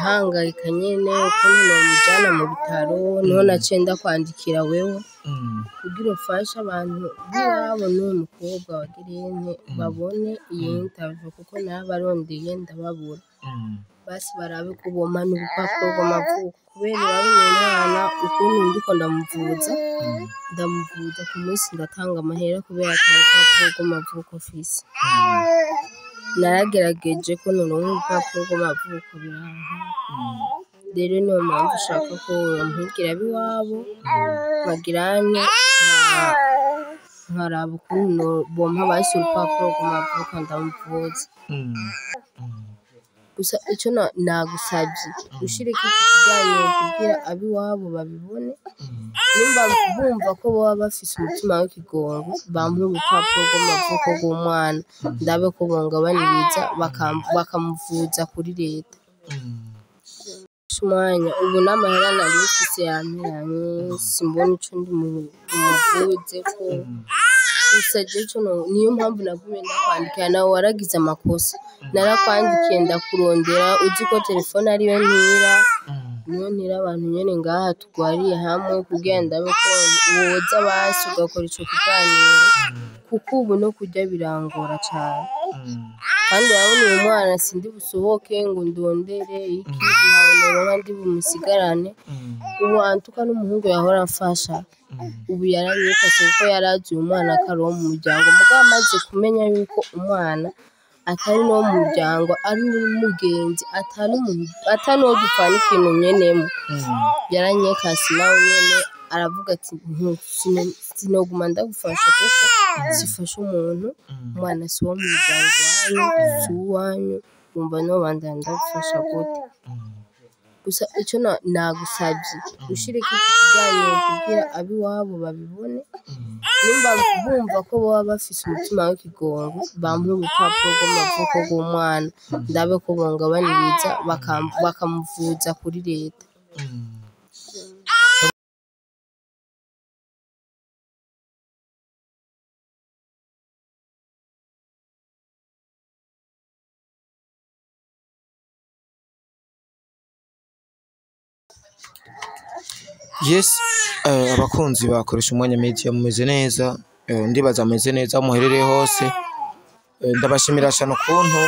Ndahangayika nyene ukuntu nomujana mu bitaro, niho naciye ndakwandikira wewe kugira ufashe abantu b'iwabo n'uwo mukobwa wa Girene babone iyi interview, kuko narabarondeye ndababura. Basi barabe ko bompa n'urupapuro rw'amavuko, kubera urabona uyu mwana ukuntu ndiko ndamuvuza, ndamuvuza ku munsi ndatanga amahera kubera ata rupapuro rw'amavuko mfise. Naragerageje ko noronka urupapuro rw'amavuko biranka. Rero niyo mpamvu ushaka ko mpigira ab'iwabo nkagirane nkaraba ukuntu bompa basi urupapuro rw'amavuko ndamuvuza. Gusa ico nagusavye ushireko iki kiganiro kugira ab'iwabo babibone, nimba bumva ko boba bafise umutima w'ikigongo bampe urupapuro rw'amavuko rw'umwana, ndabe ko bongabaniriza bakamuvuza kuri leta. Umwanya ubu n'amahera nari mfise yamperanye, simbona ico ndimuvuzeko. Gusa jewe ico niyo mpamvu nagumye ndakwandikira, nawe waragize amakosa, narakwandikiye ndakurondera uzi ko telefone ariyo ntira, niyo ntira abantu nyene ngaha turwariye hamwe kugira ndabe ko woza basi ugakora ico kiganiro, kuko ubu no kurya birangora cane. Kandi urabona uyu mwana sindi busohoke ngo ndondere iki, ntawe noronka ndi bumusigarane. Ubu antuka n'umuhungu yahora amfasha ubu yaranyikase, kuko yarazi uyu mwana ko ari uwo mu muryango, mugabo amaze kumenya yuko umwana atari n'uwo mu muryango, ari uw'umugenzi, ata n'uwo dupfana ikintu nyenemo, yaranyikase nawe nyene aravuga ati sinoguma ndagufasha kuko sifasha umuntu, umwana si uwo mu muryango wanyu, si uwanyu, wumva nobandanya ndagufasha gute? Gusa ico nagusavye ushireko iki kiganiro kugira ab'iwabo babibone, nimba bumva ko boba bafise umutima w'ikigongo bampe urupapuro rw'amavuko rw'umwana, ndabe ko bongabaniriza bakamuvuza kuri leta. Yes, abakunzi bakoresha umwanya media mumeze neza, ndibaza mumeze neza aho muherereye hose. Ndabashimira cyane ukuntu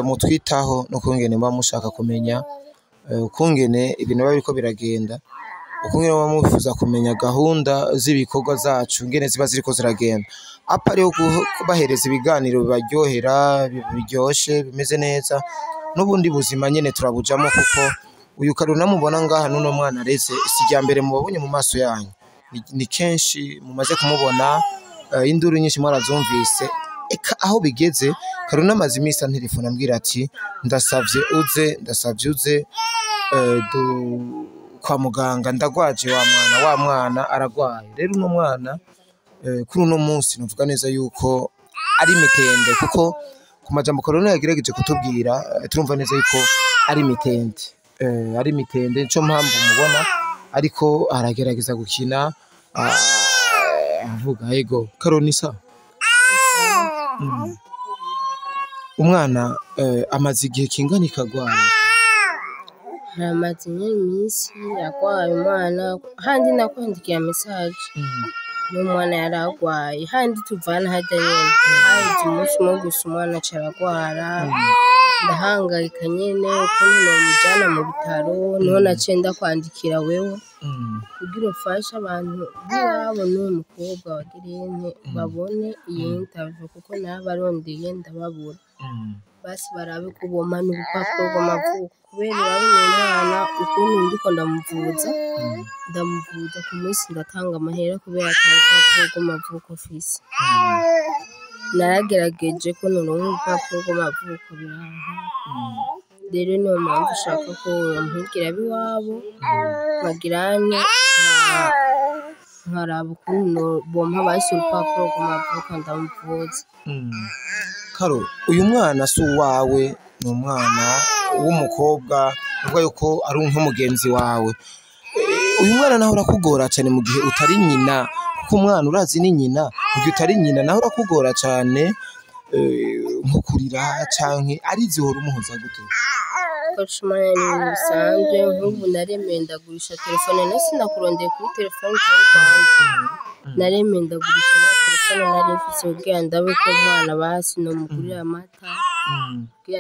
mutwitaho n'ukungene muba mushaka kumenya ukungene ibintu biba biriko biragenda, ukungene muba mwifuza kumenya gahunda z'ibikorwa zacu ingene ziba ziriko ziragenda. Apa ariho kubahereza ibiganiro bibaryohera, biryoshe, bimeze neza, n'ubundi buzima nyene turabujamo, kuko uyu Karuna mubona ngaha n'uno mwana areze si irya mbere mubabonye mu maso yanyu, ni kenshi mumaze kumubona, induru nyinshi mwarazumvise. Eka aho bigeze Karuna amaze iminsi antelefona ambwira ati ndasavye uze, ndasavye uze kwa muganga ndagwaje wa mwana, wa mwana aragwaye. Rero uno mwana kuri uno munsi nuvuga neza yuko ari mitende, kuko ku majambo Karuna yagerageje kutubwira turumva neza yuko ari mitende. Ari mitende, nico mpamvu mubona ariko aragerageza gukina avuga ego. Karoni sa umwana amaze igihe kingana ikagwaye? Haramaze nyene iminsi agwaye umwana, handi nakwandikiye message n'umwana yaragwaye, handi tuvana harya nyene haheze umunsi umwe gusa umwana aca aragwara. Ndahangayika nyene ukuntu nomujana mu bitaro, niho naciye ndakwandikira wewe kugira ufashe abantu b'iwabo n'uwo mukobwa wa Girene babone iyi interview, kuko narabarondeye ndababura. Basi barabe ko bompa n'urupapuro rw'amavuko, kubera urabona uyu mwana ukuntu ndiko ndamuvuza, ndamuvuza ku munsi ndatanga amahera kubera ata rupapuro rw'amavuko mfise. Naragerageje ko noronka urupapuro rw'amavuko biranka. Rero niyo mpamvu ushaka ko mpigira ab'iwabo nkagirane nkaraba ukuntu bompa basi urupapuro rw'amavuko ndamuvuza. Karo, uyu mwana si uwawe, ni umwana w'umukobwa, uvuga yuko ari nk'umugenzi wawe. Uyu mwana nawe urakugora cyane mu gihe utari nyina, kuko umwana urazi ni nyina, mu gihe utari nyina nawe urakugora cyane, nko kurira canke arizihora umuhoza gute? Koresha umwanya ni ibintu bisanzwe. Nk'ubu naremeye ndagurisha telefone, nari sinakurondeye kuri telefone itari kwanza, naremeye ndagurisha ya telefone nari mfise kugira ndabe ko umwana basi nomugurira amata, kugira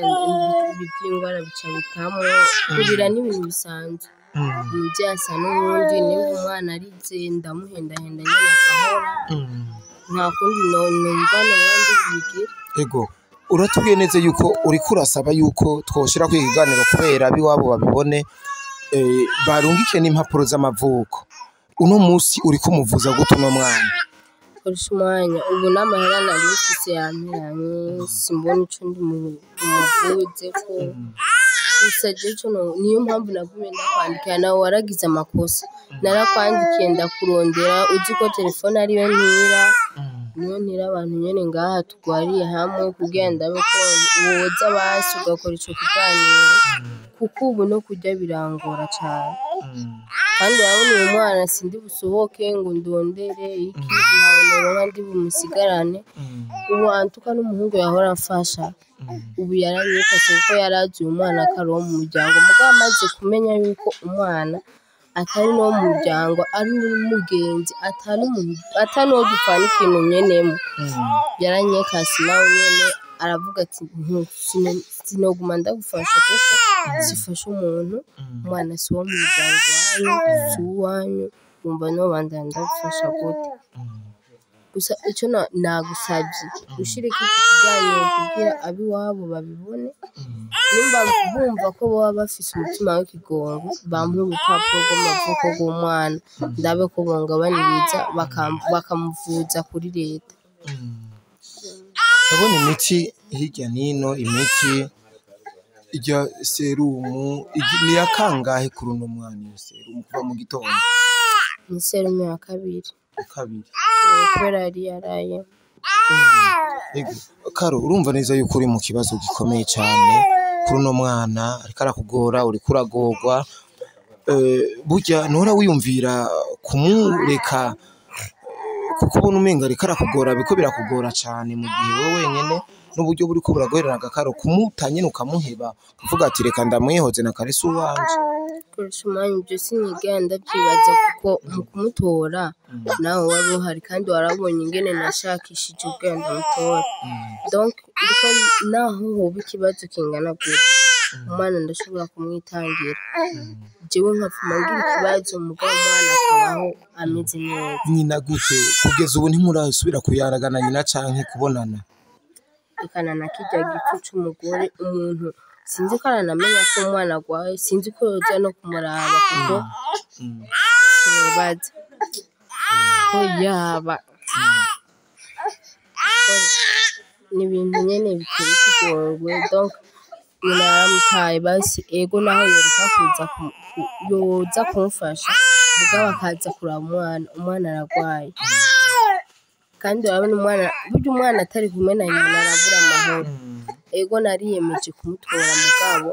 ibi vy'ingwara bica bitamwo. Kurira ni ibintu bisanzwe, umuvyeyi asa n'uwundi. Nimba umwana arize ndamuhendahenda nyene agahora, nta kundi numva noba ndi bubigire. Ego, uratubwiye neza yuko uriko urasaba yuko twoshira ku ikiganiro kubera abiwabo babibone, barungike n'impapuro z'amavuko. Uno musi uriko umuvuza gute uno mwana? Koresha umwanya, ubu n'amahera nari mfise yamperanye, simbona ico ndi bumuvuze ko. Gusa jewe ico niyo mpamvu nagumye ndakwandikira, nawe waragize amakosa. Narakwandikiye ndakurondera, uzi ko telefone ariyo ntira, niyo ntira abantu nyene ngaha tugwariye hamwe, kugira ndabe ko woza basi ugakora ico kiganiro, kuko ubu no kurya birangora cane. Kandi urabona uyu mwana sindi busohoke ngo ndondere iki, ntawe noronka ndi bumusigarane. Ubu antuka n'umuhungu yahora amfasha ubu yaranyikase, kuko yarazi uyu mwana ko ari uwo mu muryango. Mugabo amaze kumenya yuko umwana atari n'uwo mu muryango, ari uw'umugenzi, ata n'uwo dupfana ikintu nyenemo, yaranyekase nawe nyene aravuga ati sinoguma ndagufasha kuko sifasha umuntu, umwana si uwo mu muryango wanyu, si uwanyu, wumva nobandanya ndagufasha gute? Gusa ico nagusavye ushireko iki kiganiro kugira ab'iwabo babibone, nimba bumva ko boba bafise umutima w'ikigongo bampe urupapuro rw'amavuko rw'umwana, ndabe ko bongabaniriza bakamuvuza kuri leta. Ndabona imiti hirya nino, imiti irya serumu ni iya kangahe kuri uno mwana iyo serumu kuva mu gitondo? Ni serumu ya kabiri. Kabiri. Kubera yari yaraye. Ego, Karo, urumva neza yuko uri mu kibazo gikomeye cyane kuri uno mwana, ariko arakugora, uriko uragorwa. Burya ntuhora wiyumvira kumureka, kuko ubona umenga ariko arakugora, biriko birakugora cyane mu gihe wowe wenyene n'uburyo buriko buraguherera agakaro, kumuta nyene ukamuheba ukavuga ati reka ndamwihoze na kare si uwanje? Koresha umwanya, ibyo sinigera ndavyibaza, kuko mu kumutora nawe wari uhari kandi warabonye ingene nashakishije ubwenge ndamutora. Donc ndiko naho hoba ikibazo kingana gute, umwana ndashobora kumwitangira, jewe nkapfuma ngira ikibazo, mugabo umwana akabaho ameze neza. Nyina gute? Kugeza ubu ntimurasubira kuyaragana nyina canke kubonana? Rekana na kirya gifu c'umugore, umuntu sinzi ko aranamenya ko umwana agwaye, sinzi ko yoza no kumuraba, kuko sinibaza ko yaba ni ibintu nyene biteye ikigongwe. Donc nyina yaramutaye basi, ego naho yoreka kuza yoza kumfasha, mugabo akaza kuraba umwana, umwana aragwaye. Kandi urabona umwana, burya umwana atari kumwe na nyina arabura amahoro. Ego nariyemeje kumutora, mugabo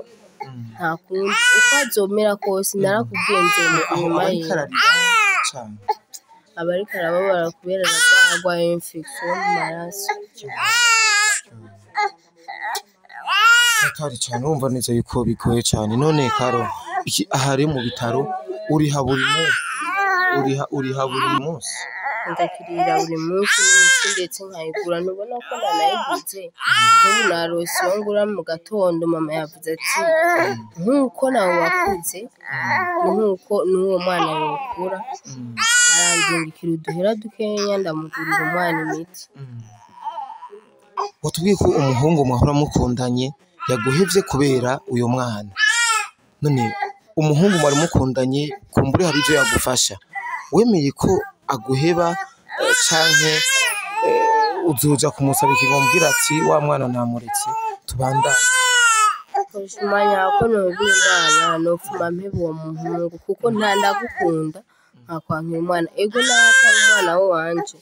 nta kundi uko azomera kose, narakubwiye nzomuguma inyuma Ariko yiwe. ararira cane. Aba ariko arababara kubera aragwaye, agwaye infection yo mu maraso. Hatari cane, urumva neza yuko bigoye cane. None Karo, iki aha rero mu bitaro uriha buri munsi, uriha buri munsi? Ndakirira buri munsi n'imiti, ndetse nkayigura, ntubona ko nanayiguze. Nk'ubu narose iyo ngura mu gatondo, mama yavuze ati nk'uko nawe wakuze ni nk'uko n'uwo mwana yokura, arandungikira uduhera dukeya ndamugurira umwana imiti. Watubwiye ko umuhungu mwahora mukundanye yaguhevye kubera uyo mwana. None umuhungu mwari mukundanye kumbure hari ivyo yagufasha, wemeye ko aguheba, canke uzoja kumusaba ikigombwira ati wa mwana namuretse tubandanye? Koresha umwanya, ko noheba umwana nopfuma mpeba uwo muhungu, kuko nta ndagukunda nkakwankira umwana. Ego naho atari umwana wanje,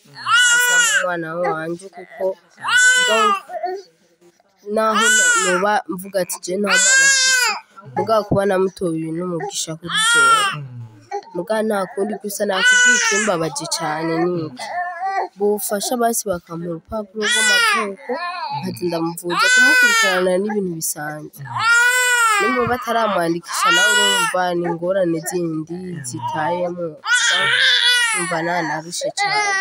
asa nk'umwana wanje, kuko donc naho noba mvuga ati je nta mwana mfise, mugabo kuba namutoye uyu n'umugisha kuri jewe. Mugabo nta kundi, gusa nakubwiye ikimbabaje cane niki: bofasha basi bakampa urupapuro rw'amavuko nkaza ndamuvuza, kumukurikirana n'ibintu bisanzwe. Nimba bataramwandikisha nawe urumva ni ingorane zindi zitayemo. Umva nanarushe cane,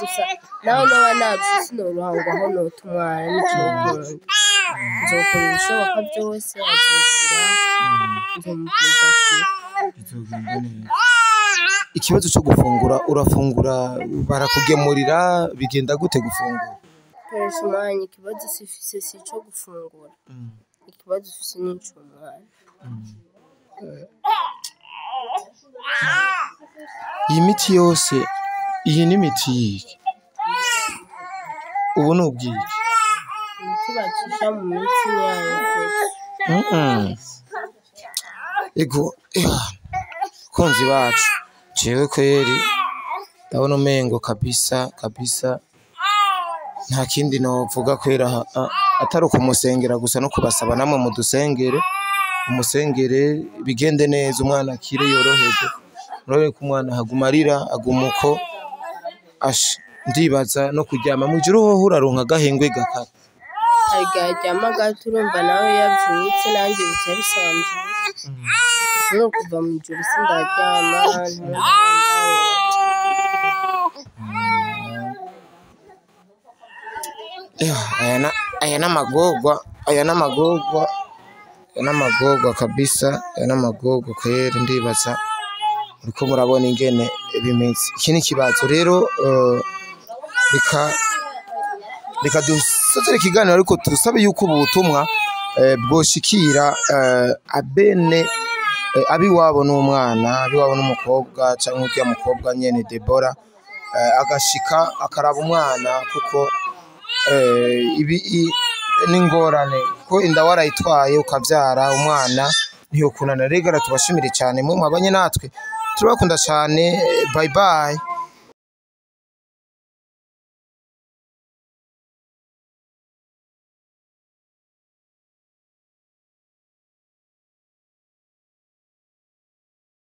gusa nawe noba narushe sinoroha ngo aho nota umwana nicokunda. Nzokora ibishoboka byose azokira, nzomuvuza akire. Bizogenda neza. Ikibazo cyo gufungura, urafungura, barakugemurira, bigenda gute gufungura? Koresha umwanya, ikibazo sifise si ico gufungura, ikibazo ufise ni ic'umwana. Iyi miti yose, iyi ni imiti yiki? Ubu ni ubwiki? Imiti bacisha mu mitsi ni ya infection. Ego, kunzi bacu, jewe kweri ndabona umengo kabisa kabisa nta kindi novuga kwera atari ukumusengera gusa no kubasaba namwe mudusengere, umusengere bigende neza, umwana akire yoroherwe. Murabe ko umwana haguma arira, aguma uko asha, ndibaza no kuryama mw'ijoro hoho uraronka agahengwe gakara. Hari igihe aryama gato, urumva nawe yavyutse nanjye bica bisaba mvyuke. Rero kuva mw'ijoro sindaryama. Aya n'amagorwa, aya n'amagorwa, aya n'amagorwa kabisa, aya n'amagorwa kweri. Ndibaza muriko murabona ingene bimeze. Iki ni ikibazo rero, reka dusozere ikiganiro, ariko tusabe yuko ubu butumwa bwoshikira abene abiwabo n'umwana, abiwabo n'umukobwa, canke urya mukobwa nyene Debora, agashika akaraba umwana, kuko ibi n'ingorane ko inda warayitwaye ukavyara umwana ntiyokunana. Rero tubashimire cyane mwe mwabanye natwe, turabakunda cyane. Bye bye.